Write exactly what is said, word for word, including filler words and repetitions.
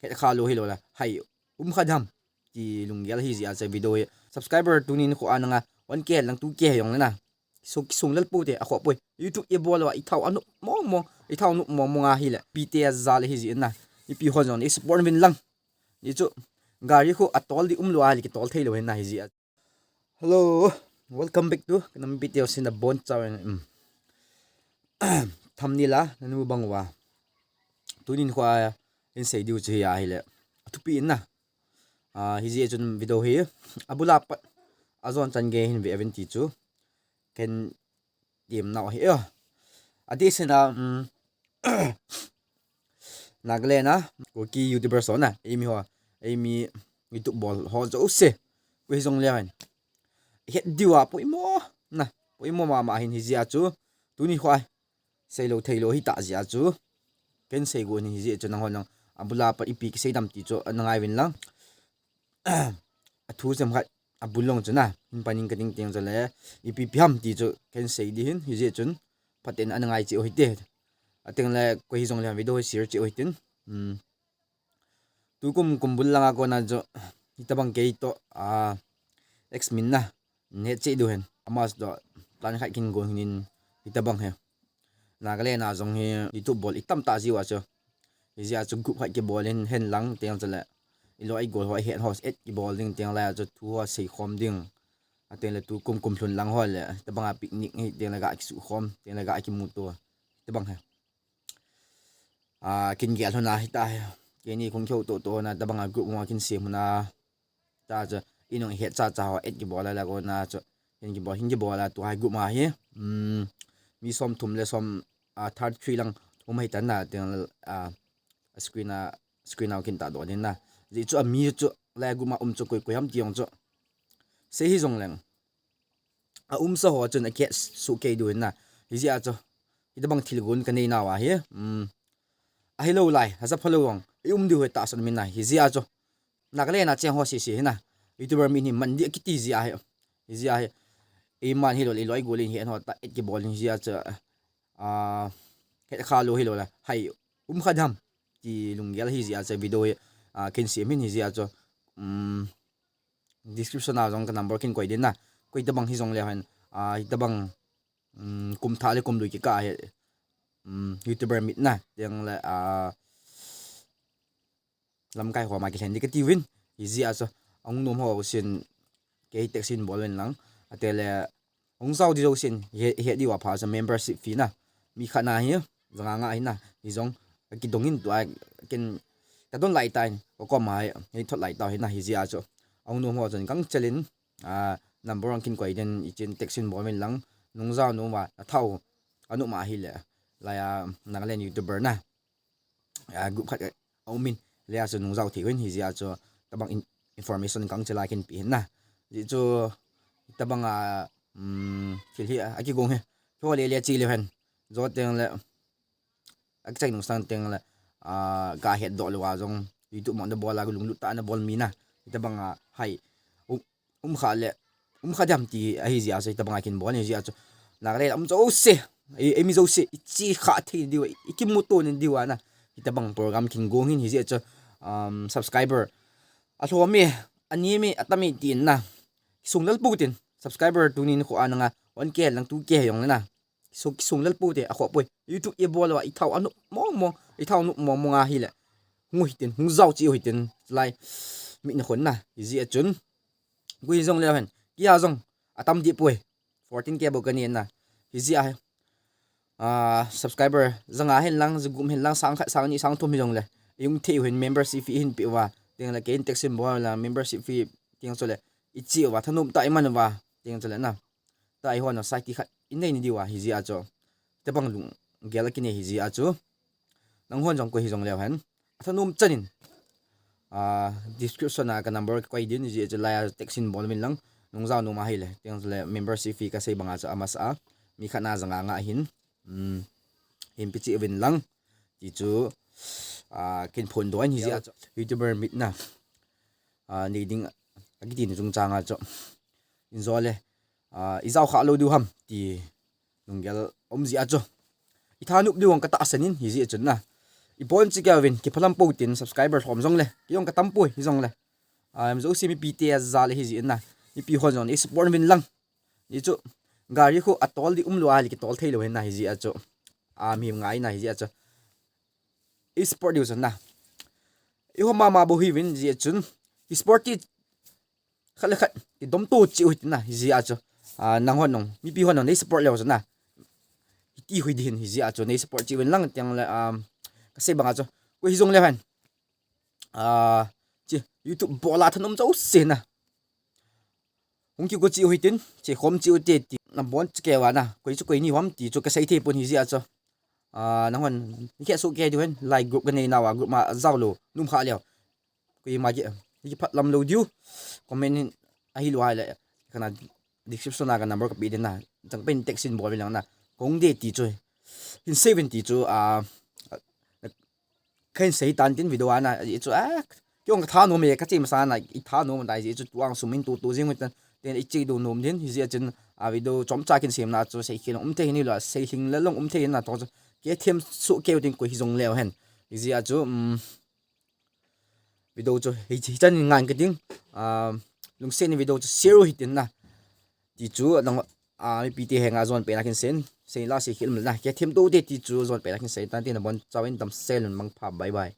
het kha lou hilou le, hai um kha dam ti lunggel hi jeh a chu video hi. Subscriber tuni nikho a nanga one K lang two K hi jong le na, kisung, kisung lel pou te, akhoh poi. YouTube i bol uva i thao a nop mong mong, i thao nop mong mong a hile, pi te a jal hi jeh in na, ipi hon jong nei support uvin lang. Ni chu gari khu a tol di um lou a hile, kitol thei lou hin na hi jeh a. Hello, welcome back to ka nam pi te sin da bon chao in, um. Thumbnail a na nu bang uva, tuni nikho a hin sei diu chu hi a hile, a thupi in na. Ah, hi jeh chun video hi abul a pat a jon chan gei hin ve uvin ti chu ken tem nau ahi e. Adeh seh na, um, Nagaland a Kuki YouTuber ho na, eimi ho, eimi YouTube bol ho jouse, koi hi jong le hen, het diu a poimo na, poimo mama hin hi jeh a chu tuni nikho a sei lou thei lou hi ta jeh a chu ken sei got in hi jeh chu, nang hon jong abul a pat ipi kisei dam ti chu ana ngai uvin lang. A thu sem khat abul long chu na, hin pan in ka ding teng chu le, ipi pi ham ti chu ken sei di hin, hi jeh chun phaten ana ngai cheh u hite. A teng le koi hi jong le video hi share cheh u hitin. Um, tukum kum bul lang a kon a chu hitabang kei toh, ah, ex min na, nei cheh diu hen, ama toh plan khat kin gon hin hitabang hi. Nagaland a jong hi YouTube bol i tam ta jiu a chu, hi jeh a chu group khat kibol in, hen lang teng chu le, i loi i gol ho, i het ho, et kibol ding teng lai a chu thu ho sei khom ding. A teng le tukum kum lhun lang ho le, tabang a picnic hi teng le ga kisuh khom, teng le ga kimuto, tabang hi. Ah, kin gel lhon a hita hi. Keini kong keu to to na, tabang a group mo kin sem lhon a. Ta chu, i nung het cha cha ho, et kibol a la kon a chu, hin kibol, hin kibol a, tu hai group ma hi. Um, mi som thum le som, ah, thirty three lang um hi tan na, teng, ah, screen a, screen a kin ta do din na. Jeh chu a mi chu, la group ma um chu koi koi ham ti jong chu sei hi jong leng, a umsa ho chun a kihet soh kei diu hin na. Hi jeh a chu hitabang thil gon ka nei nau a hi, um, ahilou lai, a ja phalou jong i um diu hi tahsan um in na. Hi jeh a chu Nagaland a cheng ho sese hi na, YouTuber min hi man di a kiti jeh a hi. Hi jeh a hi, eiman hilou le, i loi gol in het ho ta, et kibol in hi jeh a chu, ah, het kha lou hilou le, hai um kha dam ti lunggel hi jeh a chu video hi, ah, ken sem hin hi jeh a chu, um, description a jong ka number kin koi din na. Koi tabang hi jong le hen, ah, hitabang, um, kum thah le kum lui kikah hi, um, YouTuber mit na, teng le, ah, lamkai ho ma kilhen di ka ti uvin. Hi jeh a chu, ahung nom ho sin, kei text in bol uvin lang. A teng le, hung jao di jousen, he, he di uva pha chu membership fee na. Mi khat na hi, ja nga nga hi na, hi jong, ka kidong in tua, ken, ka don lai tan, ka kom a hi, hei thot lai tau hi na hi jeh a chu. Ahung nom ho chun kang chel in, ah, number ang kin koi din, i chin text in bol uvin lang, nung jao nom uva, a thao, a nom a hile, lai a, Nagaland YouTuber na. Ah, group khat a um in, le a chu nung jao thei uvin hi jeh a chu, tabang in, information kang chel a kin pe hin na. Jeh chu, tabang a, um, thil hi, a kigong hi. Kho le le chi le hen. Jo teng le, a kichai nung sang teng le, ah, ga het doh lou a jong, YouTube mo na bol a, lunglut tah a na bol mi na. Tabang a, hai, um, um kha le, um kha dam ti ahi jeh a chu, hitabang a kin bol ahi jeh a chu. Nagaland a um jouse, ei, eimi jouse, i chi kha thei diu, i kimuto nei diu a na. Hitabang program kin gong hin hi jeh a chu, um, subscriber a lhom e, a nem e, a tam e tin na. Sung lel pou tin, subscriber tuni nikho a nanga one K lang two K hi jong le na. Sung, sung lel pou te, akhoh poi. YouTube i bol uva, i thao a nop mong mong, i thao nop mong mong a hile, hung u hitin, hung jao cheh u hitin, lai, mi na khon na, hi jeh a chun. Koi hi jong le hen, kei a jong, a tam di poi. Fourteen K bou ka nei na. Hi jeh a hi, ah, subscriber, ja nga hin lang, ja gup hin lang, sang khat, sang ni, sang thum hi jong le, i hung thei u hin membership fee hin pe uva. Teng le kei in text in bol lang, membership fee, teng chu le, i chi uva, thanom tah a i man uva. Teng chu le na. Ta i hon a sai ti khat i nei ni diu a hi jeh a chu. Tabang lunggel a kinei hi jeh a chu. Nang hon jong koi hi jong le hen, a thanom chan in, ah, description a ka number koi din hi jeh a chu, lai a text in bol uvin lang. Nung jao nom a hile, teng chu le membership fee ka sei bang a chu a masa a. Mi khat na ja nga nga hin, um, hin pe cheh uvin lang. Ti chu, ah, kin phondoh in hi jeh a chu. YouTuber mit na, ah, nei ding a kiti na chungchang a chu. In jo le, ah, i jao kha lou diu ham ti lunggel um jeh a chu. I thanop diu ang ka tahsan in hi jeh a chun na. ibon chi keu vin, kiphalam pou tin subscriber lhom jongle, kei jong katampoi, hijongle. Ah, em jouse mipite ajal ahi jeh in na. Mipi hon jong nei support uvin lang. Hichu, gari khu atol di umlou ahile kitol thei lou ahin na, hijeh a chu. Ah, mi ngai na, hijeh a chu. Ei support diu chun na. Eiho mama bou hiuvin, hijeh a chun. Ei support ti khat le khat, kidom to cheh u hitin na, hijeh a chu. Ah, nang hon jong, mipi hon jong, nei support leu chun na. Hiti hui ding ahin, hijeh a chu, nei support cheh uvin lang tiang le, um, kasei bang a chu. Koi hijongleu hen. Ah, chi, YouTube bol a thanom jouse na. Hung kigo cheh u hitin, chekhom cheh u te ti, nabon cheh keu a na, koi chu koi ni ham ti chu kasei thei pon hijeh a chu. Ah, nang hon, nikhat soh kei diu hen, like group kanei nau a, group ma jao lou, nom kha leu. Koima ki, kiphalam lou diu, comment in ahilou ahile, kana description a ka number kapeh ding na, chang pen text in bol uvin lang na, kong de ti chu, hin sei uvin ti chu, ah, kahin sei tan tin video a na, hijeh chu, ah, kei jong kathanom e, kache masa na, ithanom tai, hijeh chu tuang sum in tutu jing u tan, tin iche diu nom din, hijeh a chun, ah, video chomcha kin sem na chu, seikhel um thei hin hilou, seilhing le long um thei hin na, to chu, kithem soh keu tin koi hijongleu hen, hijeh a chu, um, video chu, hi, hichan in ngan ka ding, ah, lungset in video chu share u hitin na, ti chu, nang, ah, mipite henga jon pen a kin sei, sei la seikhel um le na, kithem to te ti chu, jon pen a kin sei tan tin nabon chauvin damsel un mangpha, bye bye.